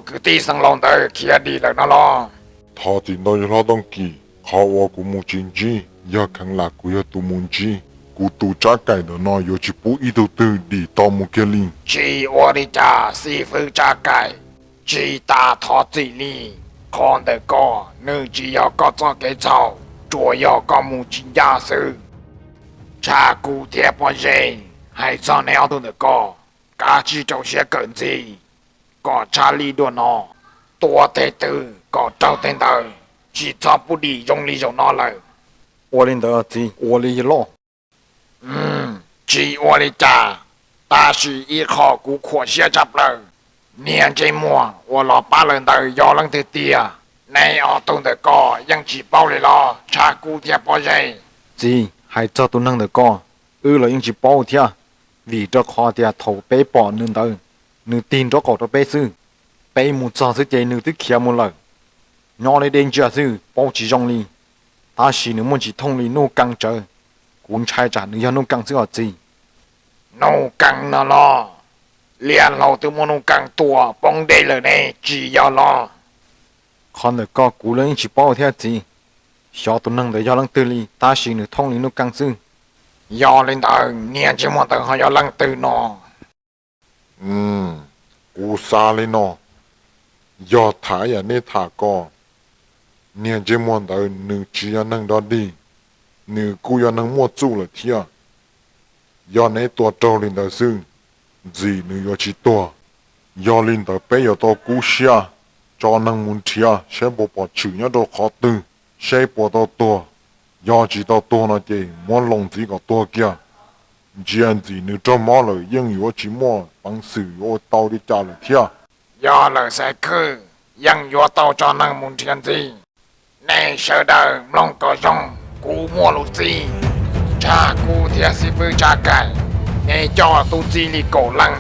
Kwv tij xeev laus ntawd khiav dim lawm no los? Thov txim ntau yawg hlob Tooj Kim, qhov uas kuv mus tsis ntsib yog kheev lam kuv yog tus mus ntsib. Kuv tus Tsab Kaim ntawm no yuav tsis pub ib tug twg dim tau mus kiag li. Tsis ua li cas xib fwb Tsab Kaim, tsis tas thov txim li. Qhov ntawm koj nws tsis yog koj txoj kev txhaum, tsuas yog koj mus tsis ncaj xwb. Tshav Kub thiab Pob Zeb, hais txog neb ob tug ntawm koj, kav tsij rau siab kawm ntxiv kom tshaj lij dua no. Tua teg twg kom raug teg ntawd, tsis txhob pub dim zoo li zaum no lawm. Ua li ntawd txiv, ua li yawg loj. Tsis ua li cas, tab sis ib qho kuv khuam siab tshaj plaws, niag ntsej muag uas los pab lawm ntawd yog leej twg tiag? Neb ob tug ntawm koj yeej tsis paub li los Tshav Kub thiab Pob Zeb? Txiv, hais txog tus neeg ntawm koj, wb los yeej tsis paub thiab, vim rau qhov tias thaum peb pom nws ntawd, nws tig nraub qaum rau peb xwb. Peb mus txog xwb ces nws twb khiav mus lawm. Nyob li deb ntsiag xwb paub tsis zoo li, tab sis nws muaj ntsis thooj li nuj kees tsawv. Kuv ntshai tsam nws yog nuj kees xwb os txiv. Nuj kees no los? Liab hlau twb muaj nuj kees tua poob dej lawm ne, tsis yog los? Qhov ntawm koj kuv los yeej tsis paub thiab txiv, xyov tus neeg ntawd yog leej twg li, tab sis nws thooj li nuj kees xwb. Yog li ntawd niag ntsej muag ntawd ho yog leej twg no? Kuv xav li no, yog tham yam neb tham ko, niag ntsej muag ntawd nws tsis yog neeg dog dig, nws kuj yog neeg muaj txuj lawm thiab. Yog neb tua raug li ntawd xwb, ntxim nws yuav tsis tuag. Yog li ntawd peb yuav tau kub siab tso neeg mus nrhiav saib puas pom tshwm nyob rau qhov twg, saib puas tau tuag. Yog tsis tau tuag no ces muab loo ntxiv kom tuag kiag. Ntsia ntxim nws raug mob lawm yeej yuav tsis muaj peev xwm yuav ua tau li cas lawm thiab. Yog lawm Xaiv Khwb, yeej yuav tau tso neeg mus nrhiav ntxiv. Nej sawv daws mloog kom zoo, kuv muaj lus txib. Tshav Kub thiab xib fwb Tsab Kaim, neb coj tub txib li kaum leej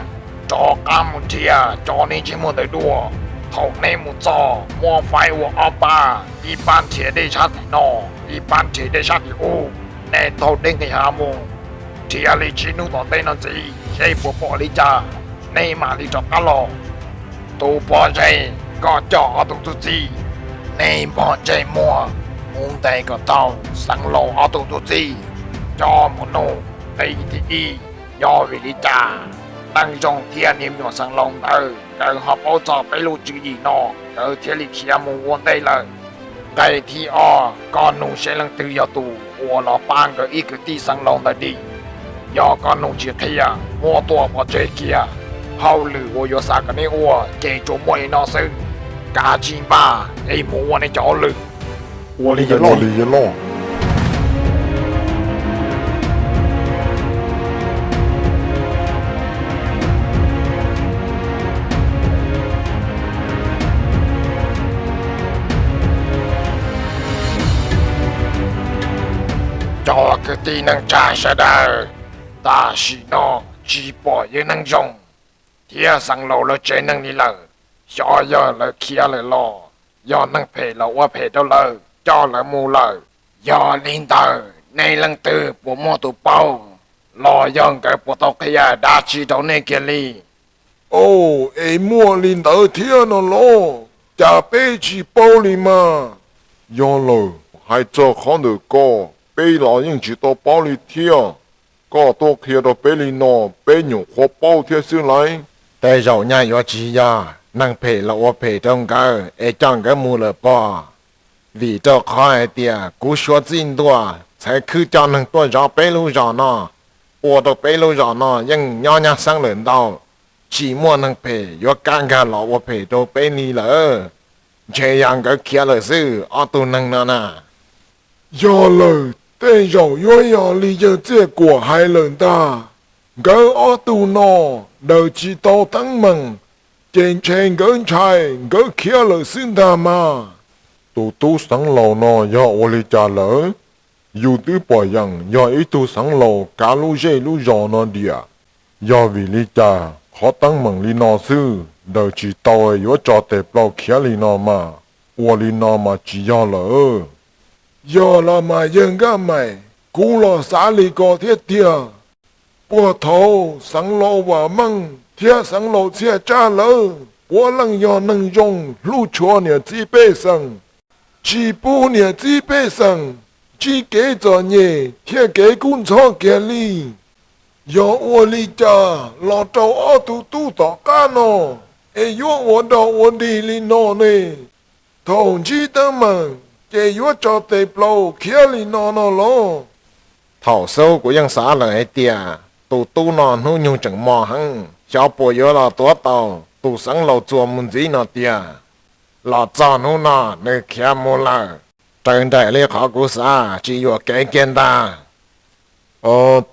rov qab mus nrhiav cov niag ntsej muag ntawd dua. Thaum neb mus txog muab faib ua ob pab, ib pab nrhiav dej sab tim no, ib pab nrhiav dej sab tim ub. Nej taug dej nqis hav mus nrhiav li tsib hnub tom ntej no ntxiv, seb puas pom li cas, nej mam li rov qab los. Tus Pob Zeb, koj coj ob tug tub txib, nej npog ntsej muag mus ntes kom tau Xeev Laus ob tug tub txib coj mus nug. Nqe thib ib, yog vim li cas Neej Zoo thiab niag me nyuam Xeev Laus ntawd nkawd ho paub txog peb lub tswv yim no, nkawd thiaj li khiav mus ua ntej lawm? Nqe thib ob, koj nug seb leej twg yog tus uas los pab nkawd ib kwv tij Xeev Laus ntawd dim. Yog koj nug tsis qhia, muab tuaj pov tseg kiag. Hauj lwm uas yuav xav kom nej ua ces tsuas muaj li no xwb. Kav tsij npaj es mus ua nej cov hauj lwm. Ua li yawg loj. Cov kwv tij neej tsa sawv daws, tam sim no tsis pom yawg Neej Zoo thiab Xeev Laus lawv tsev neeg li lawm. Xyov yog lawv khiav lawm los yog neeg phem los ua phem rau lawv coj lawv mus lawm. Yog li ntawd nej leej twg puas muaj tus paub los yog nkawd puas tau qhia dab tsi rau nej kiag li? Au, es muaj li ntawd thiab no los? Cas peb tsis paub li mas. Yog lawm, hais txog qhov ntawm ko, peb los yeej tsis tau paub li thiab. Koj tuaj qhia rau peb li no, peb nyuam qhuav paub thiab xwb lauj. Tej zaum nyaj yuav tsis yog neeg phem los ua phem rau nkawd es coj nkawd mus lawm pob. Vim rau qhov hais tias kuv suav txij ntua, Xaiv Khwb coj neeg tuaj zov peb lub zos no, ua rau peb lub zos no yeej nyob nyab xeeb lawm ntau, tsis muaj neeg phem yuav kam nkag los ua phem rau peb li lawm. Ntshe yog nkawd khiav lawm xwb ob tug neeg no na. Yog lawm, tej zaum yuav yog li yawg Txiaj Kuam hais lawm ntag. Nkawd ob tug no daws tsis tau teeb meem, ces ntshe nkawd ntshai nkawd khiav lawm xwb ntag mas. Tus tub Xeev Laus no yog ua li cas lawm? Yus twb pom yeej yog ib tug Xeev Laus kav lub zej lub zos no diam. Yog vim li cas qhov teeb meem li no xwb daws tsis tau yuav tso tes plaws khiav li no mas? Ua li no mas tsis yog lawm. Yog los mas yawg Nkaj Maim, kuv los xav li ko thiab tiag. Puag thaum Xeev Laus Vam Meej thiab Xeev Laus Txhiaj Tsab lawv puav leej yog neeg zoo hlub tshua niam txiv pej xeem, tsis pub niam txiv pej xeem ntsib kev txom nyem thiab kev kub ntxhov kiag li. Yog ua li cas los rau ob tug tub tom qab no es yuav ua dog ua dig li no ne? Thaum ntsib teeb meem ces yuav tso tes plaws khiav li no no los? Thaum xub kuv yeej xav lawm hais tias tus tub no hnub nyoog tseem mos heev, xyov puas yuav los tuav tau tus xeev laus txuas mus ntxiv no tiag. Los txog hnub no nws khiav mus lawm, raws nraim li qhov kuv xav tsis yuam kev kiag ntag.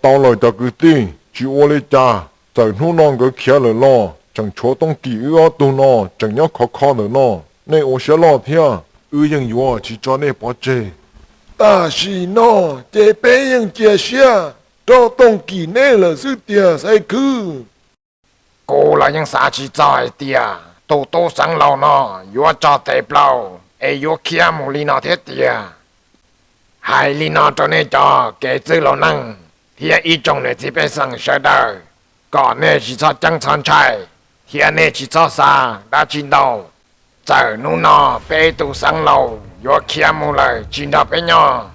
Tau lawm cov kwv tij, tsis ua li cas, txawm hnub no nkawd khiav lawm los tseem tshuav tooj kim wb ob tug no tseem nyob khov kho ntawm no, nej ua siab loj thiab, wb yeej yuav tsis tso nej pov tseg. Tam sim no ces peb yeej cia siab rau tooj kim neb lawm xwb tiag Xaiv Khwb. Kuv los yeej xav tsis txog hais tias tus tub xeev laus no yuav tso tes plaws es yuav khiav mus li no thiab tiag. Hais li no rau nej cov kev txwj laus neej thiab ib tsoom niam txiv pej xeem sawv daws, kom nej tsis txhob ceeb txhob ntshai thiab nej tsis txhob xav dab tsi ntau. Txawm hnub no peb tus xeev laus yuav khiav mus lawm tsis nrog peb nyob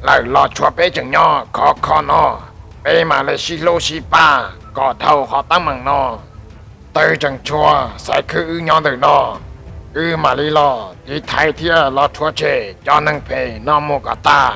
lawm los tshuav peb tseem nyob khov kho no, peb mam li sib hlub sib pab kom dhau qhov teeb meem no. Twb tseem tshuav Xaiv Khwb wb nyob ntawm no, wb mam li los tiv thaiv thiab los rhuav tshem cov neeg phem no mus kom tag.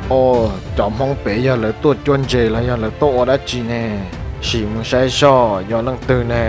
Os, cov Hmoob pem yog lawv tuaj cuab ntses los yog lawv tuaj ua dab tsi ne? Sim mus saib seb yog leej twg ne.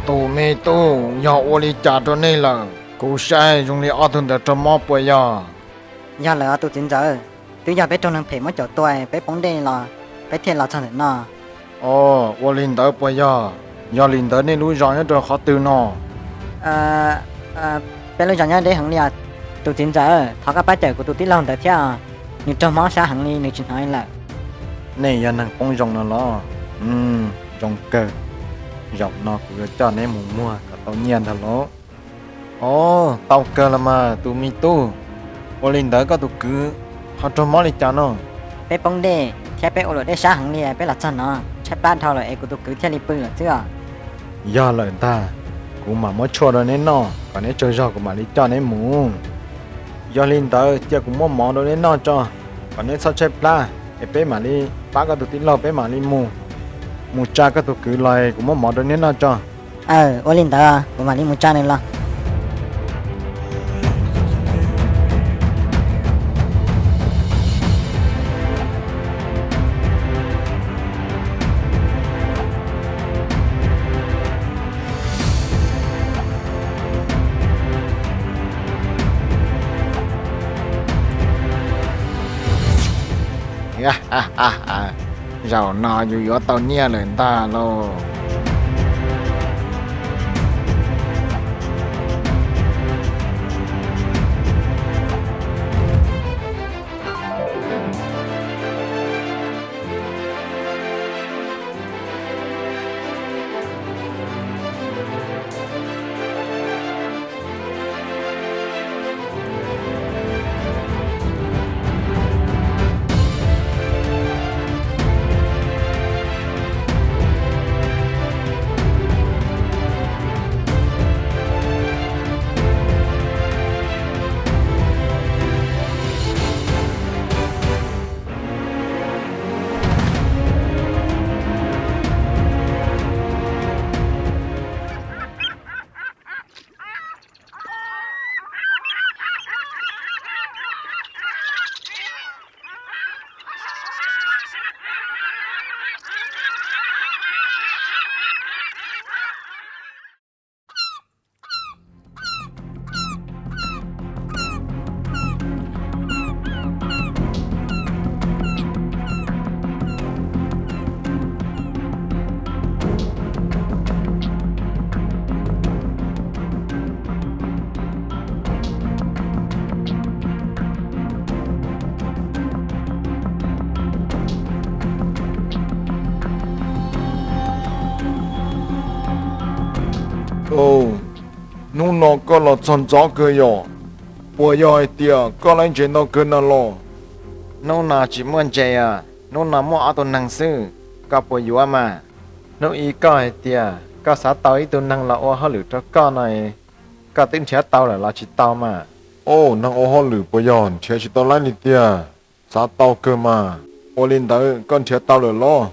Tus me tub, yog ua li cas rau nej lawm? Kuv saib zoo li ob tug ntawd raug mob puas yog? Yog lawm os tus txiv ntxawm, twb yog peb raug neeg phem muab caum tua peb poob dej los peb thiaj los txog ntawm no. Os, ua li ntawd puas yog? Yog li ntawd nej lub zos nyob rau qhov twg no? Peb lub zos nyob deb heev li os. Tus txiv ntxawm, thov koj pab cawm kuv tus tij laug ntawd thiab, nws raug mob sab heev li, nws tsis hnov li lawm. Nej yog neeg poob zoo no los? Zoo kawg. Zaum no kuv yuav coj neb mus muag kom tau nyiaj ntag lauj. Os, tau kawg los mas tus me tub. Ua li ntawd koj tus kwv ho raug mob li cas no? Peb poob dej thiab peb ua luam dej sab heev li, peb los txog no tshaib plab dhau lawm es kuv tus kwv thiaj li pw lawm xwb os. Yog lawm ntag, kuv mam muab tshuaj rau neb noj kom neb tsaug zog kuv mam li coj neb mus. Yog li ntawd cia kuv muab mov rau neb noj tso, kom neb txhob tshaib plab es peb mam li pab koj tus tij laug peb mam li mus, mus tsa koj tus kwv los kuv muab mov rau neb noj tso. Aw, ua li ntawd kuv mam li mus tsa nws los. Zaum no yus yuav tau nyiaj lawm ntag lauj. Hnub no koj los txog ntxov kawg yom? Puas yog hais tias koj laib ntses ntau kawg no los? Hnub no tsis muaj ntses os, hnub no muaj ob tug neeg xwb, koj puas yuav mas? Hnub ib koj hais tias koj xav tau ib tug neeg los ua hauj lwm rau koj no, koj twb nrhiav tau lawm los tsis tau mas? Ov, neeg ua hauj lwm puas yog nrhiav tsis tau laib li tiag, xav tau kawg mas. Ua li ntawd koj nrhiav tau lawm los?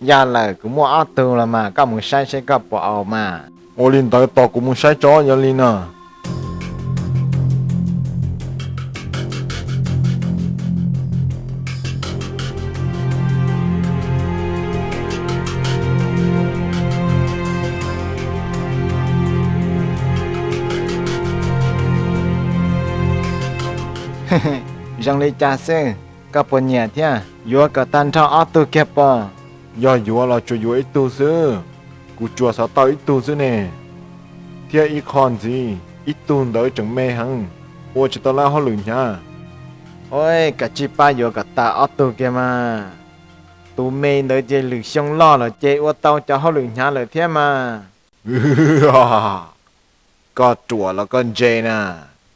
Yog lawm, kuv muaj ob tug los mas, koj mus saib seb koj puas au mas. Ua li ntawd tos kuv mus saib tso, yog li na. Zoo li cas xwb, koj puas nyiam thiab? Yuav kom tag nrho ob tug kiag pob? Yog yuav los tsuas yuav ib tug xwb, kuv tsuas xav tau ib tug xwb ne. Thiab ib qho ntxiv, ib tug ntawd tseem me heev, ua tsis tau laib hauj lwm hnyav. Ov, kav tsij pab yuav kom tas ob tug kiag mas. Tus me ntawd ces lwm xyoo loj lawm ces ua tau cov hauj lwm hnyav lawm thiab mas. Koj ruam los koj ntse na,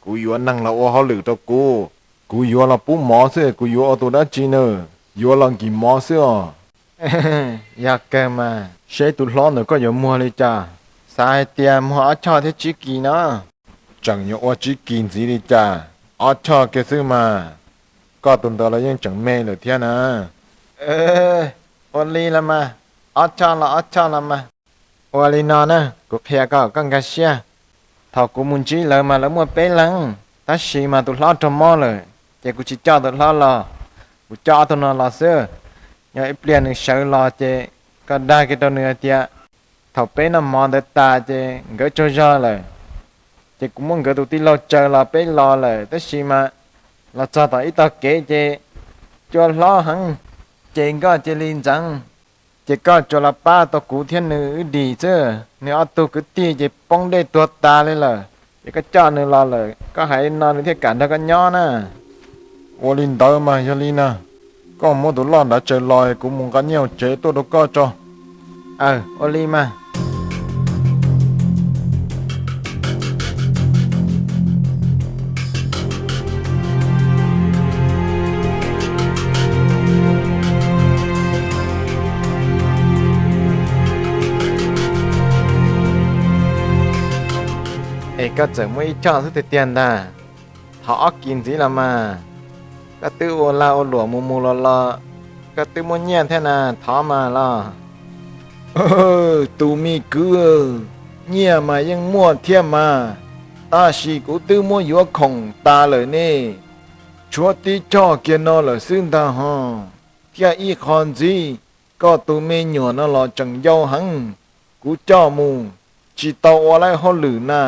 kuv yuav neeg los ua hauj lwm rau kuv, kuv yuav los pub mov xwb, kuv yuav ua tus dab tsi na, yuav los nkim mov xwb os. Yog kawg mas, seb tus hlob ntawd koj yuav muag li cas? Xav hais tias muag ob choj thiab tsib kis no. Tseem yuav ua tsib kis ntxiv li cas? Ob choj kiag xwb mas, koj tus ntawd los yeej tseem me lawm thiab na. Ua li los mas, ob choj los ob choj los mas. Ua li no na, kuv qhia koj kom koj nkag siab. Thaum kuv mus ntsib lawv mas lawv muaj peb leeg, tab sis mas tus hlob raug mob lawm, ces kuv tsis coj tus hlob los, kuv coj ob tug no los xwb. Yog ib pliag nws sawv los ces koj dag kiag rau nws hais tias thaum peb noj mov ntawd tas ces nkawd tsaug zog lawm, ces kuv muab nkawd tus tij laug tsaws los peb los lawm, tab sis mas los txog tom ib tog kev ces cua hlob heev, ces nkoj cia li ntxeev. Ces koj tsuas los pab tau kuv thiab nws wb dim xwb, nws ob tug kwv tij ces poob dej tuag tas li lawm, ces koj coj nws los lawm, koj hais li no nws thiaj kam nrog koj nyob na. Ua li ntawd mas yog li na, koj muab tus loj nrad tsaws los, kuv mus nqa nyiaj hauv tsev tuaj rau koj tso. Aw, ua li mas. Es koj txawm muaj ib choj xwb tiag tiag ntag. Thov ob kis ntxiv los mas. Koj twb ua lag ua luam mus mus los los, koj twb muaj nyiaj thiab na, thov mas los. Tus me kwv, nyiaj mas yeej muaj thiab mas, tab sis kuv twb muab yuav khoom tas lawm ne. Tshuav tib choj kiag no lawm xwb ntag ho. Thiab ib qho ntxiv, koj tus me nyuam no los tseem yau heev, kuv coj mus tsis tau ua lawv hauj lwm na.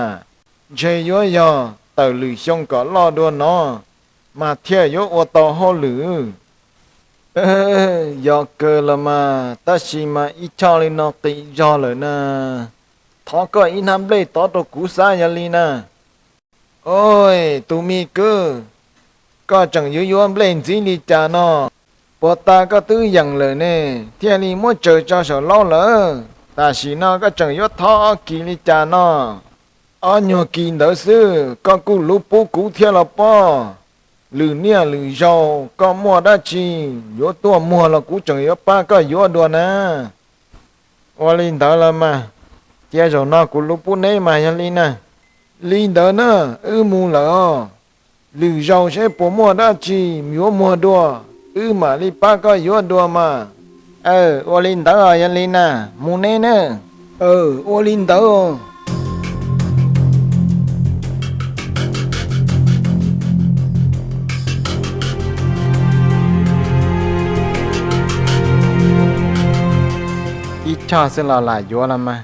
Ntshe yuav yog tawm lwm xyoo kom loj dua no mas thiaj yuav ua tau hauj lwm. Yog kawg los mas, tab sis mas ib choj li no qis zog lawm na. Thov koj ib hnab nplej tov rau kuv xav yog li na. Oj, tus me kwv, koj tseem yuav yuav nplej ntxiv li cas no? Puas tas koj twb yeem lawm ne, thiaj li muab tsaws tso saum laub lawm? Tam sim no koj tseem yuav thov ob kis li cas no? Ob nyuag kis ntawd xwb koj kuj luv pub kuv thiab los pob. Lwm niaj lwm zaus koj muaj dab tsi yuav tuaj muag los kuv tseem yuav pab koj yuav dua na. Ua li ntawd los mas, cia zaum no kuv luv pub neb mas yog li na. Li ntawd na, wb mus lawm os. Lwm zaus seb puas muaj dab tsi yuav muag dua, wb mam li pab koj yuav dua mas. Aw, ua li ntawd os, yog li na, mus neb na. Aw, ua li ntawd os. Ib choj xwb los lam yuav los mas.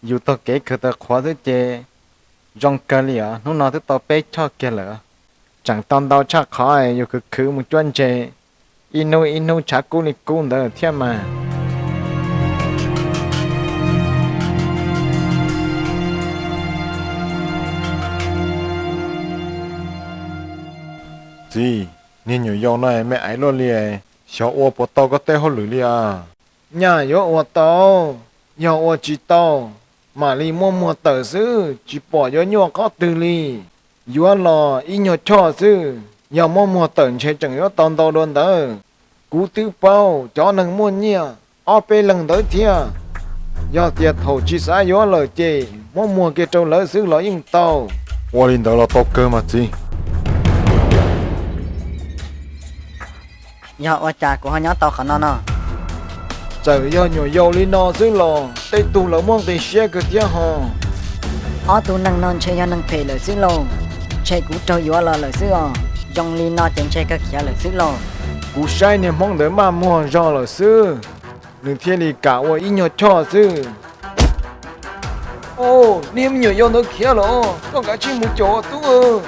Yus taug kev khaws taw qhuav xwb ces zoo kawg li os, hnub no twb tau peb choj kiag lawm. Tseem tau ntau tshaj qhov yus khwv khwv mus cuab ntses, ib hnub ib hnub tshav kub li kub ntawd thiab mas. Txiv, niag nyuam yaus no me aiv luaj li, xyov ua puas tau koj tej hauj lwm li as. Nyaj yuav ua tau, yog ua tsis tau, mam li muab muag tawm xwb, tsis pom yuav nyuaj qhov twg li. Yuav los ib nyuag choj xwb, yog muab muag tawm ntshe tseem yuav tau ntau dua ntawd. Kuv twb paub cov neeg muaj nyiaj ob peb leeg ntawd thiab, yog tias thaum tsis xav yuav lawm ces muab muag kiag rau lawv xwb los yeej tau. Ua li ntawd los tau kawg mas txiv. Yog ua cas kuv ho nyob tau qhov no no? Txawm yog nyuam yaus li no xwb los tej tug lawv muaj nqi siab kawg thiab ho. Ob tug neeg no ntshe yog neeg phem lawm xwb lauj. Ntshe kuv raug yuav los lawm xwb os. Zoo li no ces ntshe kawg khiav lawm xwb lauj. Kuv saib niag hmoob ntawd maj muag zog lawm xwb, nws thiaj li kam ua ib nyuag choj xwb. Ub, niag me nyuam yaus ntawd khiav lawm, koj kav tsij mus caum tub.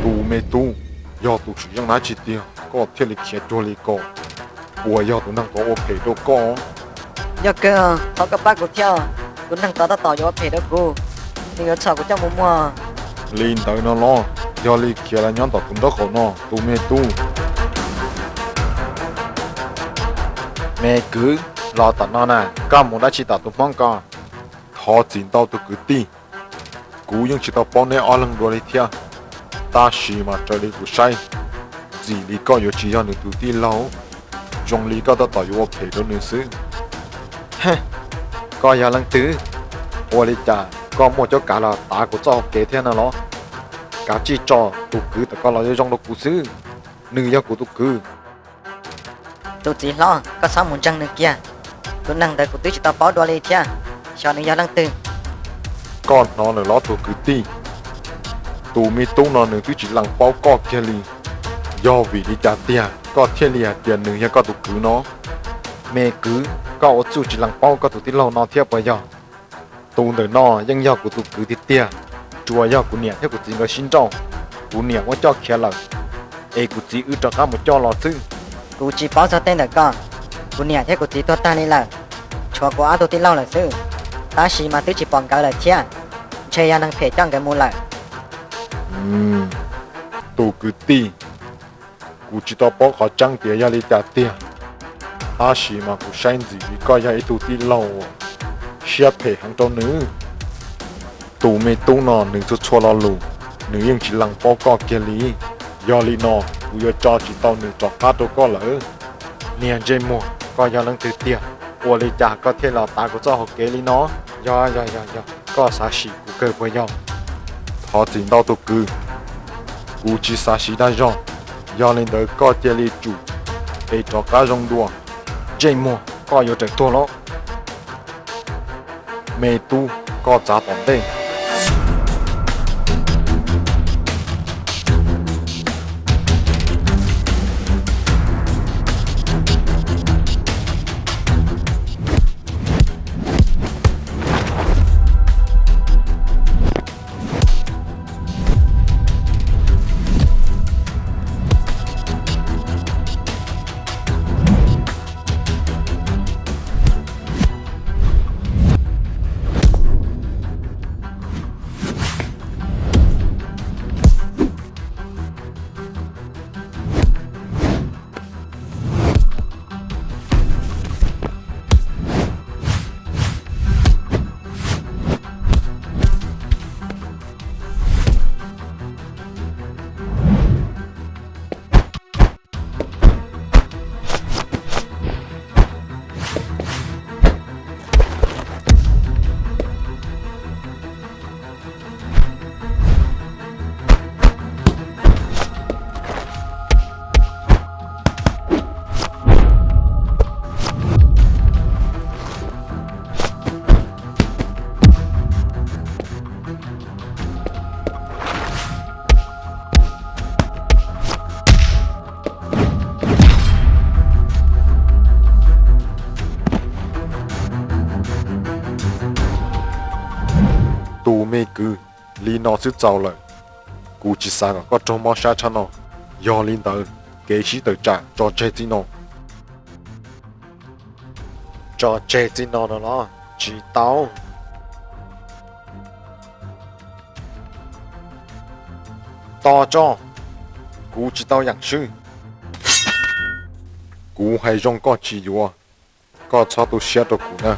Tus me tub, yog tus tswv yeej dab tsi tiag koj thiaj li khiav cuag li ko? Puas yog tus neeg tuav ua phem rau koj? Yog kawg, thov koj pab kuv thiab, tus neeg tod tab tom yuav ua phem rau kuv, nws yuav txhom kuv coj mus muag. Li ntawd no los, yog li khiav los nyob tom kuv nraub qaum no tus me tub. Me kwv, los tom no na, koj mus dab tsi tom tus hmoob ko? Thov txim ntau tus kwv tij, kuv yeej tsis tau paub neb ob leeg dua li thiab. Tab sis mas raws li kuv saib, ntxim li koj yuav tsis yog nws tus tij laug, zoo li koj tab tom yuav ua phem rau nws xwb. Koj yog leej twg? Ua li cas koj muaj cuab kav los tav kuv txoj hau kev thiab no los? Kav tsij tso tus kwv tom koj los zoo zoo rau kuv xwb, nws yog kuv tus kwv. Tus txiv hlob, koj txhob mus ntseeg nws kiag. Tus neeg ntawd kuv twb tsis tau paub dua li thiab, xyov nws yog leej twg. Koj hnov lawm los tus kwv tij? Tus me tub no nws twb tsis lees paub koj kiag li. Yog vim li cas tiag koj thiaj li hais tias nws yog koj tus kwv no? Me kwv, koj ua txuj tsis lees paub koj tus tij laug no thiab puas yog? Tus ntawm no yeej yog kuv tus kwv tiag tiag, tsuas yog kuv niam thiab kuv txiv nkawd sib nrauj, kuv niam muab coj khiav lawm. es kuv txiv wb rov qab mus coj los xwb. Kuv tsis paub txog tej ntawm ko. Kuv niam thiab kuv txiv tuag tag li lawm, tshuav kuv ob tug tij laug lawm xwb. Tab sis mas twb tsis pom nkawd lawm thiab, ntshe yog neeg phem coj nkawd mus lawm. Tus kwv tij, kuv tsis tau paub qhov tseeb tias yog li cas tiag, tab sis mas kuv saib ntxim li koj yog ib tug tij laug uas siab phem heev rau nws. Tus me tub no nws txhua txhua lo lus, nws yeej tsis lees paub koj kiag li. Yog li no, kuv yuav tso tsis tau nws rov qab rau koj lawm. Niag ntsej muag, koj yog leej twg tiag? Ua li cas koj thiaj los tav kuv txoj hauv kev li no? Yog, yog, yog, yog koj xav sim kuv kawg puas yog? Thov txim ntau tus kwv, kuv tsis xav siv dag zog. Yog li ntawd koj cia li tsum es rov qab zoo dua. Ntsej muag, koj yuav tseem tuag los? Me tub, koj txav tom ntej. Tus me kwv, li no xwb txaus lawm. Kuv tsis xav kom koj raug mob sab tshaj no. Yog li ntawd, kev sib tawm tsam tso tseg txij no. Tso tseg txij no no los? Tsis tau. Tos tso, kuv tsis tau yeem swb. Kuv hais zoo koj tsis yuav, koj txhob tu siab rau kuv na.